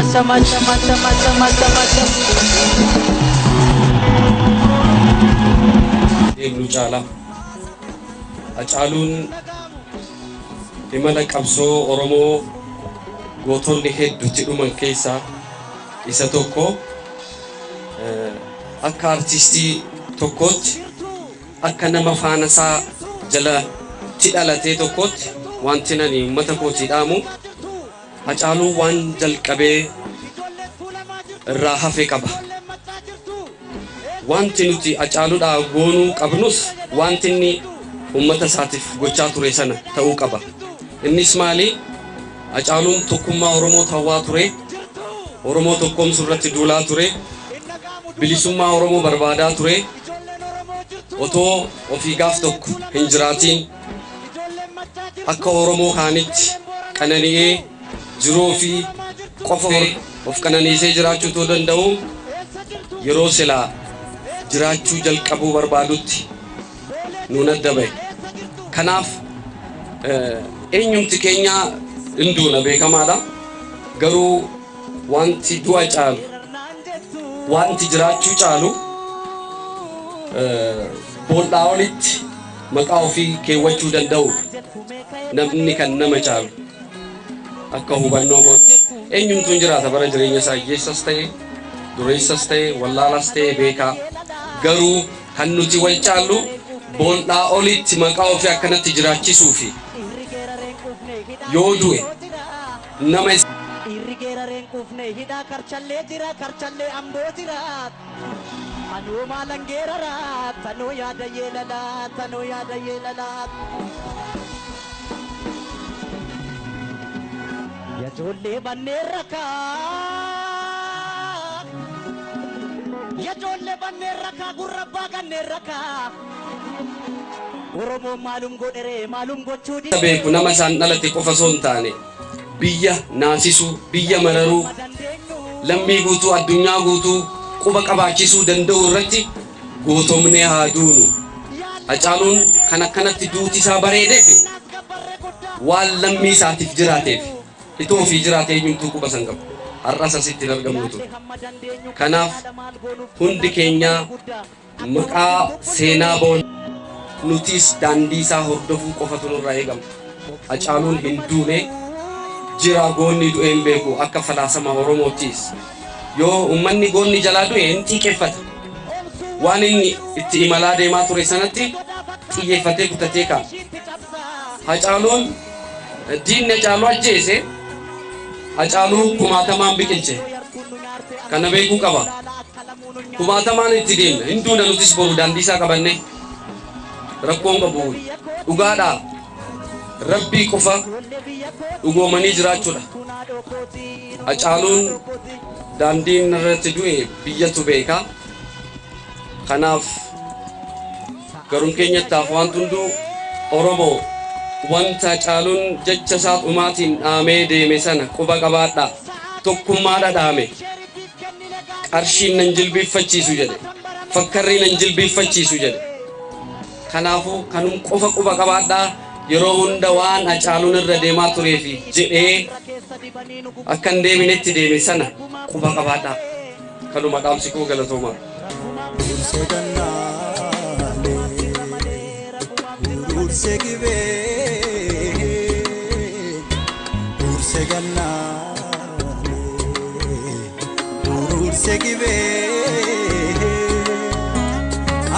Macha macha macha macha macha macha. Deemnu caalaa. Hacaaluun imala qabsoo Oromoo gootonni hedduutti dhuman keessaa isa tokko. Akka artistii tokkootti, akka nama faana isaa jalatti dhalatee tokkootti, wanti nani uummata kootii dhaamu, Hacaaluun waan jalqabee irraa hafe qaba. Wanti nuti Hacaaluudhaa goonuu qabnus wanti inni uummata isaatiif gochaa ture sana ta'uu qaba. Innis maali? Hacaaluun tokkummaa Oromoo tawwaa ture. Oromoo tokkoomsuu irratti duulaa ture. Bilisummaa Oromoo barbaadaa ture. Otoo ofii gaaf tokko hin jiraatiin akka Oromoo kaanitti qanani'ee jiruu fi qofa of qananiisee jiraachuu otoo danda'u, yeroo silaa jiraachuu jalqabuu barbaadutti nuun adda bahe. Kanaaf eenyumti keenya hin duuna, beekamaadha. Garuu wanti du'a caalu, wanti jiraachuu caalu, bool'aa olitti maqaa ofii keewwachuu danda'u namni kan nama caalu akka hubannoo kootti. Eenyumtuu hin jiraata bara jireenya isaa, hiyyeessas ta'e, dureessas ta'e, wallaalas ta'e, beekaa. Garuu kan nuti wal caallu bool'aa olitti maqaa ofii akkanatti jiraachisuu fi yoo du'e nama Dhiirri geerareen quufne hidhaa karchallee jira, karchallee amboo jira. Anuu maalan geerara, tanuu yaada yeelala, tanuu yaada yeelala. Yajoollee banneen rakaa. Yajoollee banneen rakaa, gurra abbaa ganneen rakaa. Oromoon maalum godheree, maalum gochuu dide? Beeku nama isaan dhalate qofa osoo hin taane, biyya naasisuu, biyya mararuu, lammii guutuu, addunyaa guutuu quba qabaachisuu danda'u irratti gootomnee haa duunu. Hacaaluun kan akkanatti duuti isaa bareedeef waan lammii isaatiif jiraateef. Itoo ofii jiraate eenyumtuu quba san qabu. Har'as asitti hin argamnu ture. Kanaaf hundi keenya maqaa seenaa boon nutis daandii isaa hordofuu qofatu nurraa eegama. Hacaaluun hin duune, jira. Goonni du'ee hin beeku akka falaasama Oromootiis. Yoo uummanni goonni jalaa du'e hin xiiqeffata. Waan inni itti imalaa deemaa ture sanatti xiyyeeffatee kutatee ka'a. Hacaaluun, diinni Hacaaluu ajjeese, Hacaaluu kumaatamaan biqilche. Kana beekuu qaba. Kumaatamaan itti deemna. Hin duuna nutis boru daandii isaa qabanne. Rakkoon qabu, dhugaadhaa. Rabbii qofa dhugoomanii jiraachuudha. Hacaaluun daandiin irratti du'e biyyatu beeka. Kanaaf garuun keenyattaaf waan hunduu Oromoo, wanta Hacaaluun jecha isaa dhumaatiin dhaamee deeme sana quba qabaadhaa. Tokkummaadha dhaame. Qarshiin nan jilbiiffachiisu jedhe. Fakkarrii nan jilbiiffachiisu jedhe. Kanaafuu kanum qofa quba qabaadhaa. Yeroo hunda waan Hacaaluun irra deemaa tureefi jedhee akka hin deebinetti deeme sana quba qabaadhaa. Kanuma dhaamsi koo, galatoomaa. Dursee gannaalee, dursee gibee, dursee gannaalee, dursee gibee,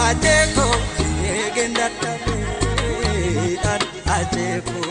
ajeeko eegeen dadhabee, ajeeko.